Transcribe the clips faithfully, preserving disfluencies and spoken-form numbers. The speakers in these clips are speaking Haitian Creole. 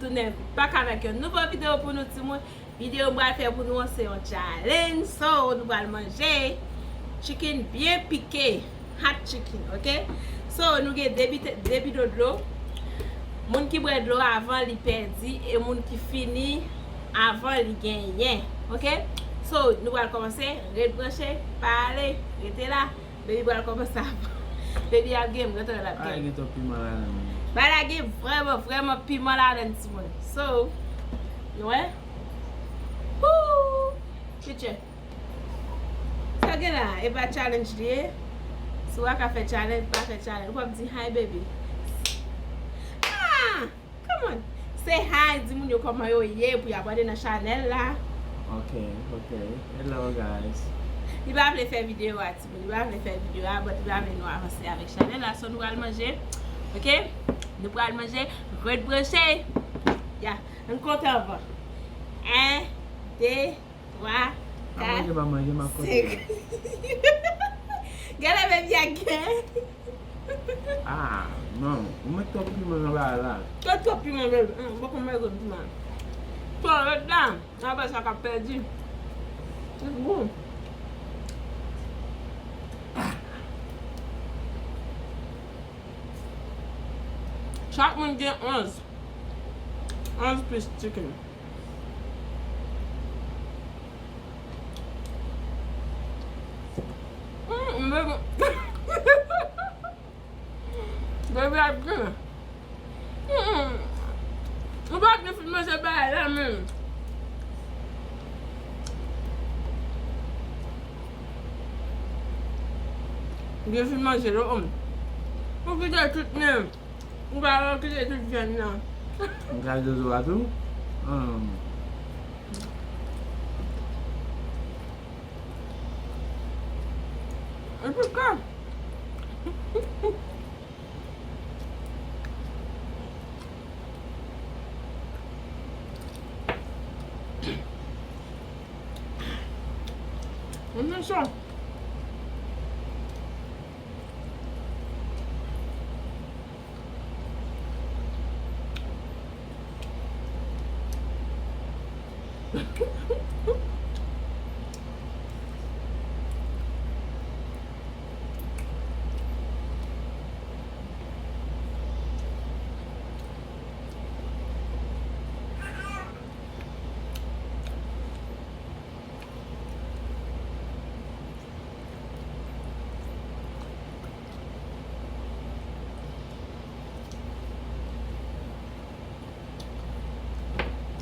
Tounen back avèk yon nouvo videyo pou nou, timoun. Videyo m pral fè pou nou an se yon challenge. So, nou pral manje chicken byen pike. Hot chicken, ok? So, nou gen de bite-, de bidon dlo. Moun ki bwè dlo avan, li pèdi. E moun ki fini avan, li genyen. Ok? So, nou pral kòmanse. Ret branche, pa ale, rete la. Baby pral kòmanse ap. Baby ap game, gentan l ap game. Ay, gen twòp piman ladan, men. Bagay la gen vrèman, vrèman piman ladan, timoun. So, nou wè? Woo! Picture. Sa gen la, e pa challenge li ye. Si w pa ka fè challenge, pa fè challenge. Ou p ap di hi, baby. Ah! Come on. Say hi, di moun yo kòman yo ye pou y abòne nan chanèl la. Ok, ok. Hello, guys. Li pa vle fè videyo a, timoun. Li pa vle fè videyo a, but li pa vle nou avanse avèk chanèl la. So, nou pral manje. Ok? Nou pral manje. Ret branche. Ya. Ann konte anvan. En, de, twa, kat, senk. Gade baby a gen. Ah, non. Ou met twòp piman nan bagay la. Twòp, twòp piman, baby. Hum, poko mete piman. Twòp la. Nan bagay sa k ap pèdi. It's good. Chak moun gen onz. Onz piece chicken. Mm, baby. Baby ap gen. Mm-mm. Ou pa gen fin manje bagay la menm. Gen fin manje lo om. Ou kite tout menm. Ou pa wè kite tout vyann nan. M ka zozo a tou. Hum. Epi ka. Mwen sa.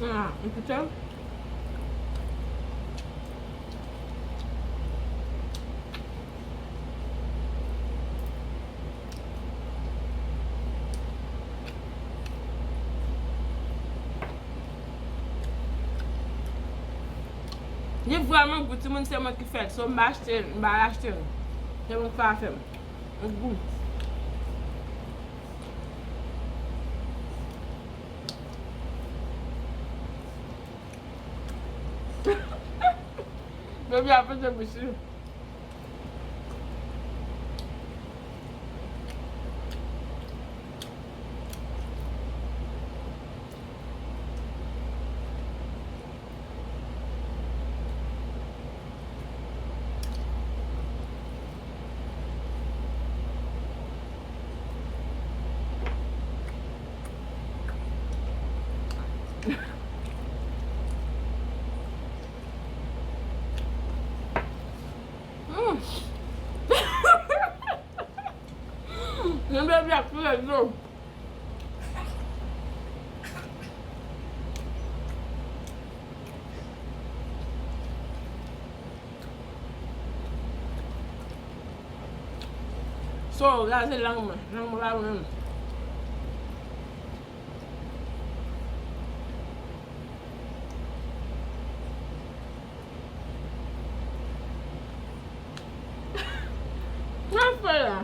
Ah, ou kite? Li vrèman gou, timoun, se mwen ki fè l. So, m pa achte l, m pa achte l. Se mwen ki fè afè m. Li gou. Baby ap pete bouch li. Mm. Yon bebe ap fè dlo. So, la se lang mwen. Lang mwen pa bon menm. Sa fè la?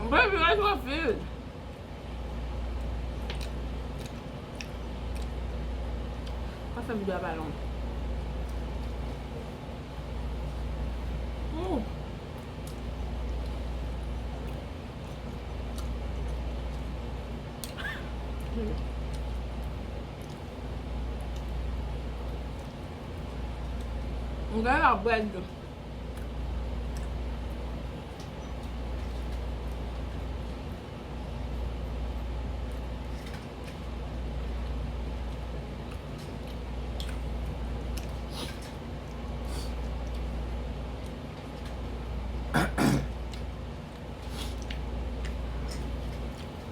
Baby, why you feel? Pase videyo a pa long. Mm. M gen yon brèd.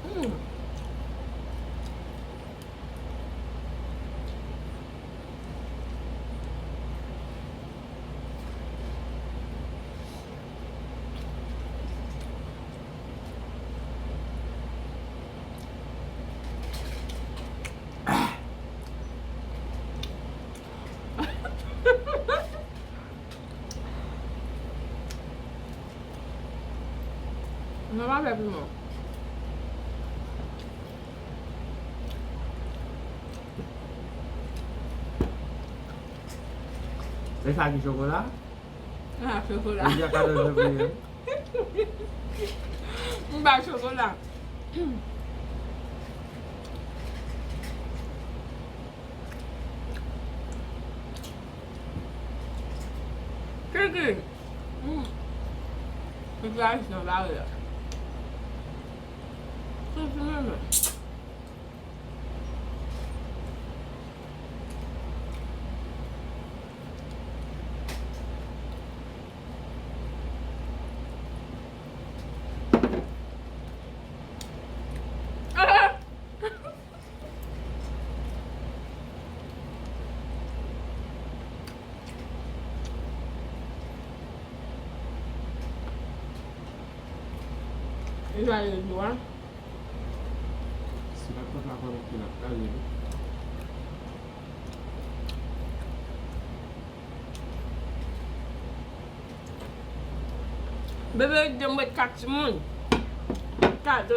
Mm. Mwen pa fè piman. Se sa ki chokola? Ah, chokola. Ou di a katòz fevriye. M ba chokola. Kiki. Mm. Kiki ayisyen bare la. Kiki menm. Li va ale dlo a. Si pa t pot la konekte l ap kaze wi. Bebe di m ret kat timoun. Kat.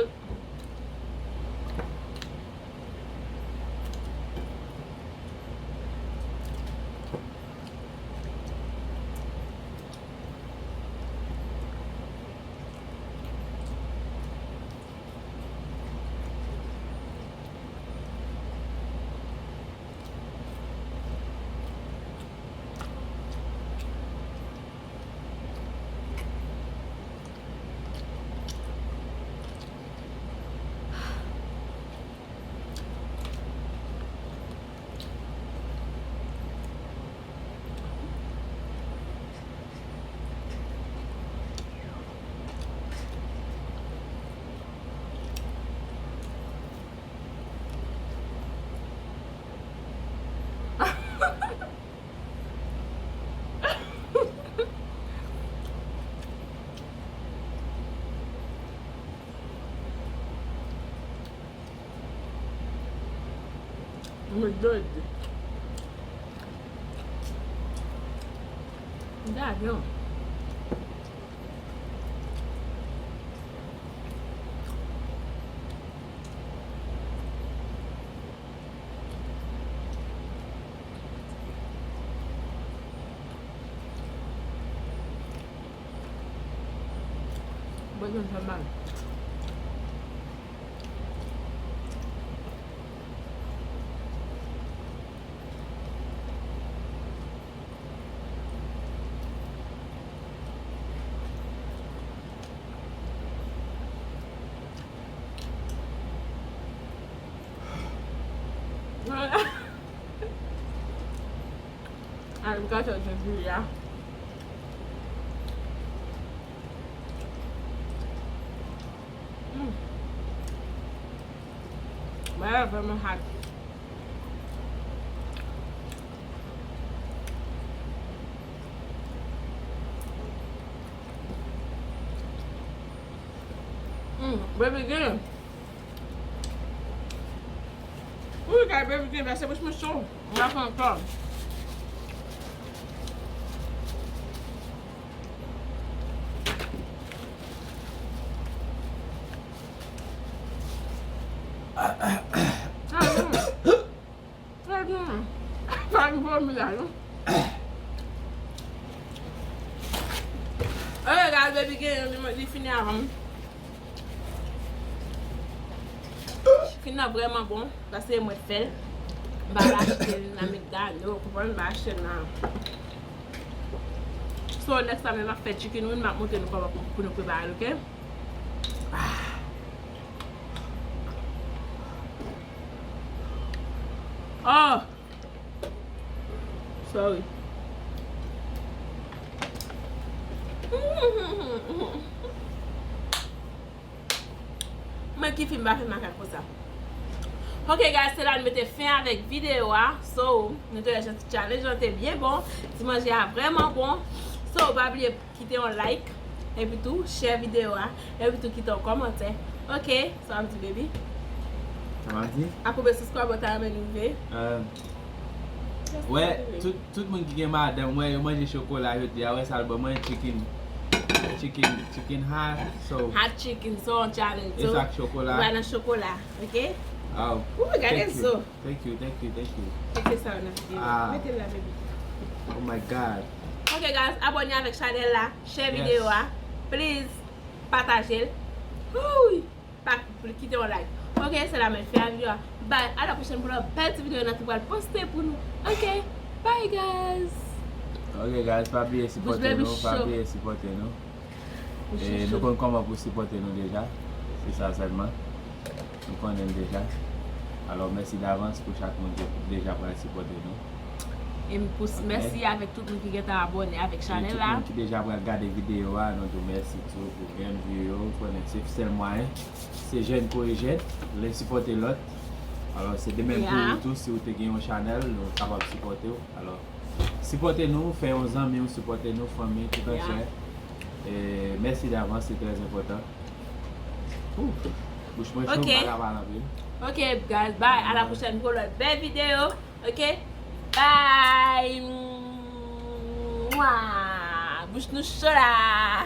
Mwen dòd. Gad non. Bon, nou fè mal. Al gate jan jwi a. Mm. Bagay la vrèman hot. Mm, baby gen. Wi, kay baby gen, pase bouch mwen cho. Mwen ap pran ankò. Li fini avan m. Chicken nan vrèman bon, paske mwen fè l. M pa al achte l nan McDonald's, ou konprann, m pa achte l nan. So, next time, m ap fè chicken wing, m ap montre nou kòman pou, pou nou prepare l, oke? Ah. Oh! Sorry. Mwen ki fi m pa fè makak konsa. Ok, guys, se la nou mete fen avèk videyo a. So, nou te wè jan ti challenge lan te byen bon. Ti manje a vrèman bon. So, pa bliye kite yon like. Epi tou, share videyo a. Epi tou, kite yon kòmantè. Ok, sa w ap di, baby? Sa m ap di? Apwouve subscribe, ta renmen nou rive. Euh, wè, tout, tout moun ki gen madanm, wè, yo manje chokola, yo di, a wè sa l ban mwen chicken, chicken, chicken hot, so. Hot chicken, so on challenge. E so, sa k chokola. Ou va nan chokola, ok? Aw, ooh, gade zo. Thank you, thank you, thank you. Mete sa nan videyo. Ah. Mete l la, baby. Oh my God. Ok, guys, abòne avèk chanèl la, share videyo a. Please, pataje l. Ooh. Pa kite yon like. Ok, se la men fè a videyo a. Bye. A la pwochèn pou lòt bèl ti videyo nan ki pral poste pou nou. Ok. Bye, guys. Ok, guys, pa bliye sipòte nou, pa bliye sipòte nou. E nou konn kòman pou sipòte nou deja. Se sa sèlman. Nou konnen l deja. Alò, mèsi davans pou chak moun ki deja pral sipòte nou. E m pou mèsi avèk tout moun ki gentan abòne avèk chanèl la. E tout moun ki deja pral gade videyo a, nou di w mèsi tou pou grenn view yo. Ou konnen se sèl mwayen. Se jèn kore jèn, len sipòte lòt. Alò, se de menm pou ou tou, si ou te gen yon chanèl, nou kapab sipòte w. Alò, sipòte nou, fè yon zanmi w sipòte nou, fanmi, tout anchè. E mèsi davans, se trè enpòtan. Ooh, bouch mwen cho, m pa ka pale anpil. Ok, guys, bye. A la pwochèn pou lòt bèl videyo. Ok? Bye. Mwa. Bouch nou cho la.